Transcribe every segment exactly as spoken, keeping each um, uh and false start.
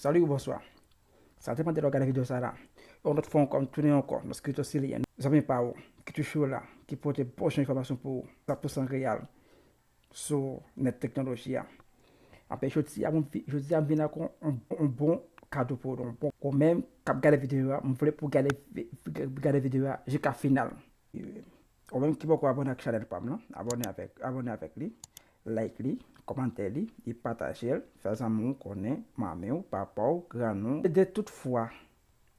Salut ou bonswa. Sa te mande lè w gade videyo sa la. Yon lòt fwa ankò, m tounen ankò, Nos Kripto Silyen, zanmi pa ou, ki toujou la, ki pote bon jan enfòmasyon pou ou, san pou san reyèl, sou nèt teknoloji a. Anpè, jodi a, mwen vi-, jodi a, m vin ak yon, yon, yon bon kado pou ou, yon bon, ou menm k ap gade videyo a, m vle pou w gade, vi-, gade videyo a jiska final. Ou menm ki poko abòne ak chanèl pa m lan, abòne avèk, abòne avèk li, like li, kòmante li, e pataje l, fè zanmi w konnen, manmi w, papa w, grann ou. E de tout fwa,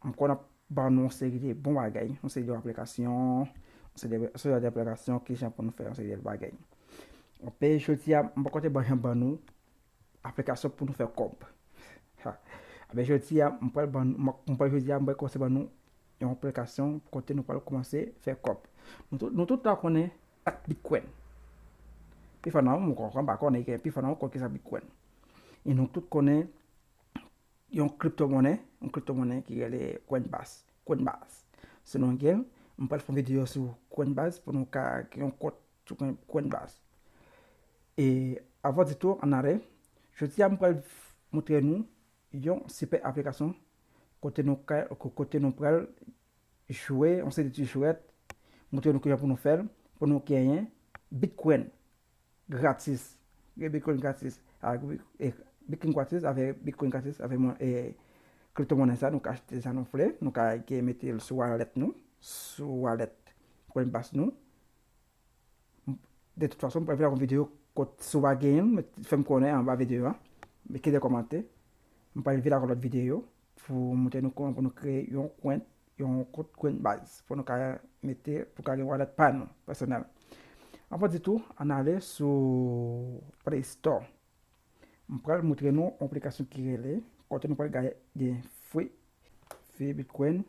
m konn ap ban nou yon seri de bon bagay, yon seri de aplikasyon, yon seri de, yon seri de aplikasyon, kijan pou nou fè yon seri de bagay. Anpè, jodi a, m poko te ban jan ban nou aplikasyon pou nou fè kòb. Ha. Anpè, jodi a, m pral ban, m, m pral jodi a, m pral kòmanse ban nou yon aplikasyon kote nou pral kòmanse fè kòb. Nou tout, nou tout la konnen sa k Bitcoin. Pifò nan nou, m pa konnen, pifò nan nou konn ki sa Bitcoin. E nou tout konnen yon kriptomonnen, yon kriptomonnen ki rele Coinbase. Coinbase. Sinon gen, m pral fè yon videyo sou Coinbase pou nou ka gen yon kont sou Coin-, Coinbase. E avan di tou, ann ale, jodi a m pral montre nou yon sipè aplikasyon kote nou ka, ko-, kote nou pral jwe yon seri de ti jwèt, montre nou kijan pou nou fè l, pou nou genyen Bitcoin gratis. Gen Bitcoin gratis. A, e, Bitcoin gratis avè, Bitcoin gratis avè mwen, e, kriptomonnen sa, nou ka achte sa nou vle, nou ka gen mete l sou wallet nou, sou wallet Coinbase nou. De tout fason, m pral vin ak yon videyo kot si w pa genyen l, fè m konnen anba videyo a. Kite kòmantè. M pral vin ak yon lòt videyo pou montre nou kòman pou nou kreye yon kont, yon kont Coinbase. Pou nou ka mete, pou ka gen wallet pa nou, pèsonèl. Anvan di tou, ann ale sou Play Store. M pral montre nou yon aplikasyon ki rele, kote nou pral gade free, free Bitcoin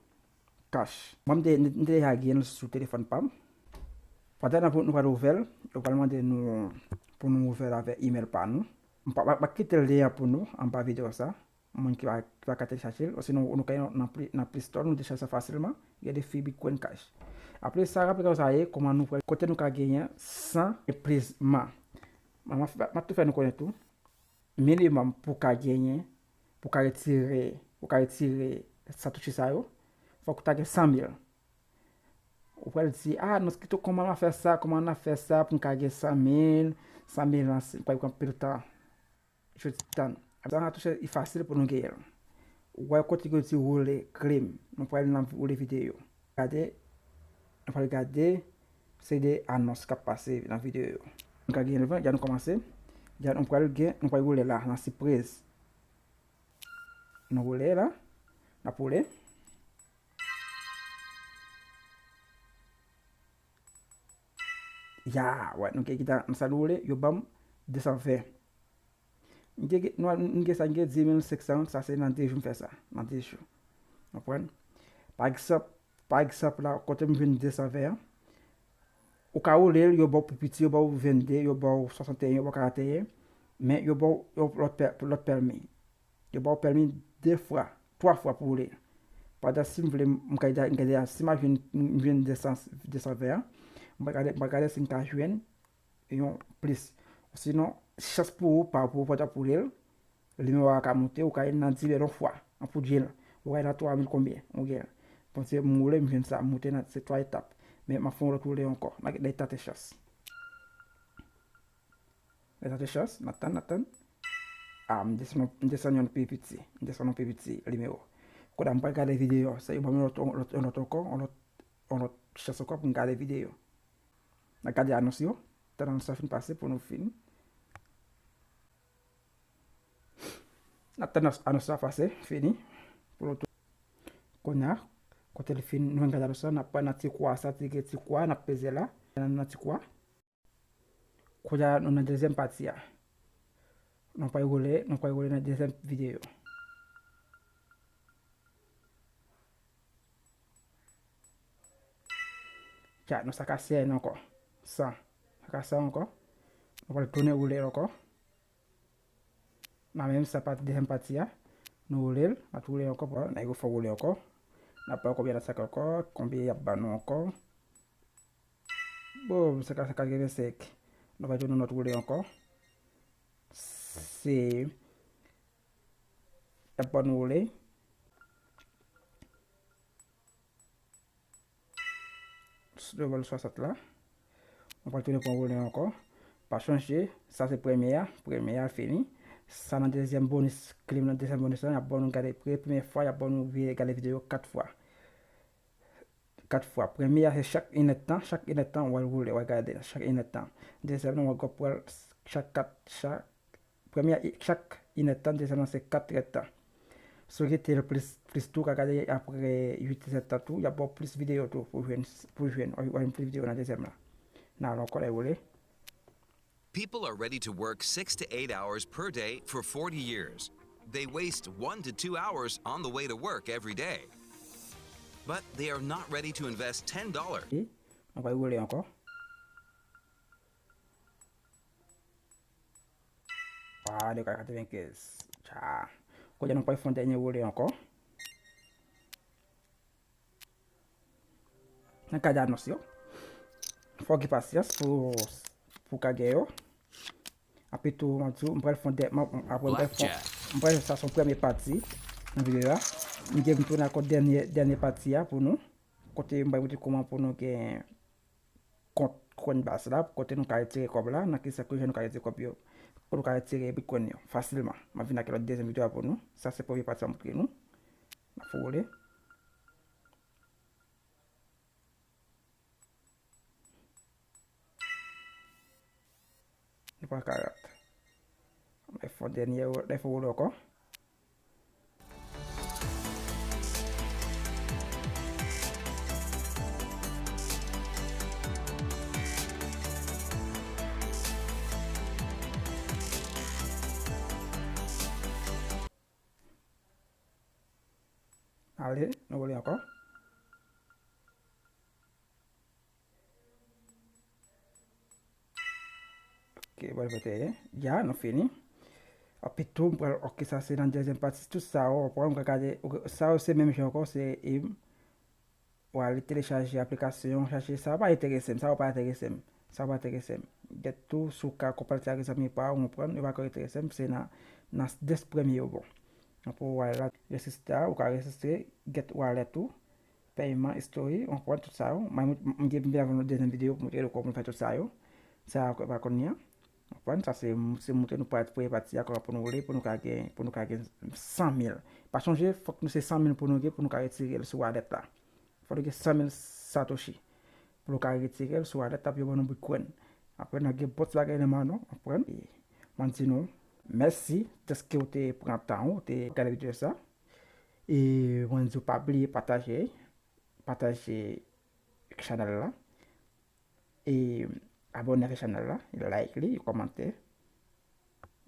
Cash. Mwen, m te, m te deja gen l sou telefòn pa m. Pandan n ap, nou pral ouvè l, yo pral mande nou pou nou ouvè l avèk imèl pa nou. M pa, pa, pa kite lyen an pou nou anba videyo sa. Moun ki pa, ki pa ka telechaje l, osinon nou ka nan Play, nan Play Store, nou telechaje sa fasilman. Gade free Bitcoin Cash. Apre sa, raple sa ye, kòman nou pral, kote nou ka genyen san e plis man. Mwen, m ap, m ap tou fè nou konnen tou. Minimòm pou ka genyen, pou ka retire, pou ka retire satoshi sa yo, fòk ou ta gen san mil. Ou pral di, "Ah, non, kito, kòman m a fè sa, kòman n a fè sa pou m ka gen san mil, san mil lan, se, m pral pran anpil tan." Jodi tann. Apre sa, nan touche, li fasil pou nou genyen l. Ou wè kote yo di woule, claim. Nou pral nan woule videyo. Gade, nou pral gade, se de anons k ap pase nan videyo yo. Nou ka genyen l vre, deja nou kòmanse. Deja nou pral gen, nou pral woule la, nan sipriz. Nou woule la, n ap woule. Ya, wè, nou gen ki ta nan sa nou woule, yo ban m de san ven. M gen, nou, m gen sa, m gen dis mil senk san, sa se nan de jou m fè sa, nan de jou. Konprann? Pa egzanp, pa egzanp la, kote m jwenn de san ven an, ou ka woule l, yo ba w pi piti, yo ba w vennde, yo ba w swasanteyen, yo ba w karanteyen, men yo ba w yon lòt pè-, lòt pèmi. Yo ba w pèmi de fwa, twa fwa pou woule. Pandan si m vle, m ka, m ka, si m a jwenn, m jwenn de san, de san ven an, m pral gade, m pral gade si m ka jwenn yon plis. Sinon, chans pou ou, pa pou ou, pandan pou woule l, nimewo a ka monte, ou ka nan dis mil yon fwa, an pou di l, ou ka nan twa mil konbyen, ou gen. Bon, se m woule, m jwenn sa, monte nan, se twa etap. Men m ap fè yon lòt woule ankò, nan, nan tante chans. Mezanmi, chans, n ap tann, n ap tann. Ah, m desann, m desann yon pi piti. M desann yon pi piti, nimewo. Kounye a, m pral gade videyo. Sa yo ban m yon lòt, yon lòt, yon lòt ankò, yon lòt, yon lòt chans ankò pou m gade videyo. N ap gade anons yo. Tann anons la fin pase pou nou fin. N ap tann anons, anons la pase, fini. Pou nou tou. Kounye a, kote l fin, nou fin gade anons la, n ap pran nan ti kwa sa, ti, ti kwa, n ap peze la. Nan, nan ti kwa. Kounye a, nou nan dezyèm pati a. Nou pral woule, nou pral woule nan dezyèm videyo. Tcha, nou sa ka sèyen ankò. San. Sa ka san ankò. Nou pral tounen woule l ankò. Nan menm sa, pati, dezyèm pati a. Nou woule l, n ap woule ankò, pran, nèg yo fè woule ankò. N ap wè konbyen nan sa k ankò, konbyen y ap ban nou ankò. Bon, se ka, se katrevensenk. Nou va jwenn yon lòt woule ankò. Se, Y ap ban nou woule. Level swasant la. Nou pral tounen pran woule ankò. Pa chonje, sa se premye a. Premye a fini. Sa nan dezyèm bonis. Klim nan dezyèm bonis la, y ap ban nou gade pre-, premye fwa, y ap ban nou vire gade videyo kat fwa. Kat fwa. Premye a se chak inèdtan, chak inèdtan w al woule, w al gade, chak inèdtan. Dezyèm nan, w al gwo pral chak kat, chak, premye a i-, chak inèdtan, dezyèm nan se kat èdtan. Si w rete l plis, plis tou, w ka gade apre uit èdtan tou, y ap ba w plis videyo tou pou jwenn, pou jwenn, w a jwenn plis videyo nan dezyèm la. Nan, alò, ankò lè woule. People are ready to work six to eight hours per day for forty years. They waste one to two hours on the way to work every day. But they are not ready to invest ten dollars. E, nou pral woule ankò. Ah, de katrevenkenz. Tcha. Kounye a nou pral fè yon dènye woule ankò. Nan kad anons yo, fò w gen pasyans pou, pou w ka gen yo. Apitou, m ap di w, m pral fè yon dè-, m ap, apre m pral fè, m pral, sa se yon premye pati nan videyo a. M gen m tounen ankò dènye, dènye pati a pou nou. Kote m pral montre kòman pou nou gen kont Coinbase la, kote nou ka retire kòb la, nan ki sèk ke jan nou ka retire kòb yo, kote nou ka retire Bitcoin yo fasilman. M ap vin ak lòt dezyèm videyo a pou nou. Sa se premye pati m ap montre nou. N ap fè woule. Nou pa ka rat. Lè fè dènye, lè fè woule ankò. Ale, nou woule ankò. Ok, bon, mete, ya, nou fini. Apitou, m pral, ok, sa se nan dezyèm pati. Tout sa, w pran, m ka gade, ok, sa yo se menm jan ankò, se, e, w ale telechaje aplikasyon, chache, sa pa enterese m, sa yo pa enterese m, sa yo pa enterese m. Gèt tou, si w ka konprann sa ak zanmi pa w, w konprann, yo pa ka enterese m, se nan, nan dèz premye yo bon. Pou w ale la, rejistre, ou ka rejistre, get wallet ou, pèyman, history, w konprann tout sa yo. Mwen, m, m gen, m vin avè yon dezyèm videyo pou montre nou kòman fè tout sa yo. Sa a, pa kounye a. W konprann? Sa se, se montre nou pa, premye pati a, kòman pou nou woule, pou nou ka gen, pou nou ka gen san mil. Pa sonje, fòk nou se san mil pou nou gen, pou nou ka retire l sou wallet la. Fòk nou gen san mil satoshi. Pou nou ka retire l sou wallet la, pou yo ban nou Bitcoin. Apre, n ap gen bon ti bagay nan men nou, w konprann? E mwen di nou, mèsi dèske w te pran tan ou, w te gade videyo sa. E mwen di w pa bliye pataje, pataje chanèl la. E abòne avèk chanèl la, like li, kòmante.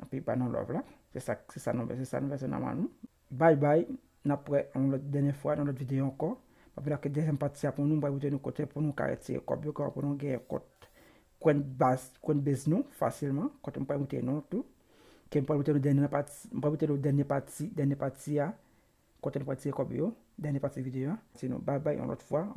Epi ba nou love la. Se sa, se sa nou, se sa nou bezwen nan men nou. Bye bye. N ap wè yon lòt dènye fwa, nan lòt videyo ankò. M ap vin ak dezyèm pati a pou nou, m pral montre nou kote pou nou ka retire kòb yo, kòman pou nou gen kont Coinbase, Coinbase nou fasilman. Kote m pral montre nou tou. Ke m pral montre nou dènye pati, m pral montre nou dènye pati, dènye pati a. Kote nou pral retire kòb yo, dènye pati videyo a. Se nou, bye bye, yon lòt fwa.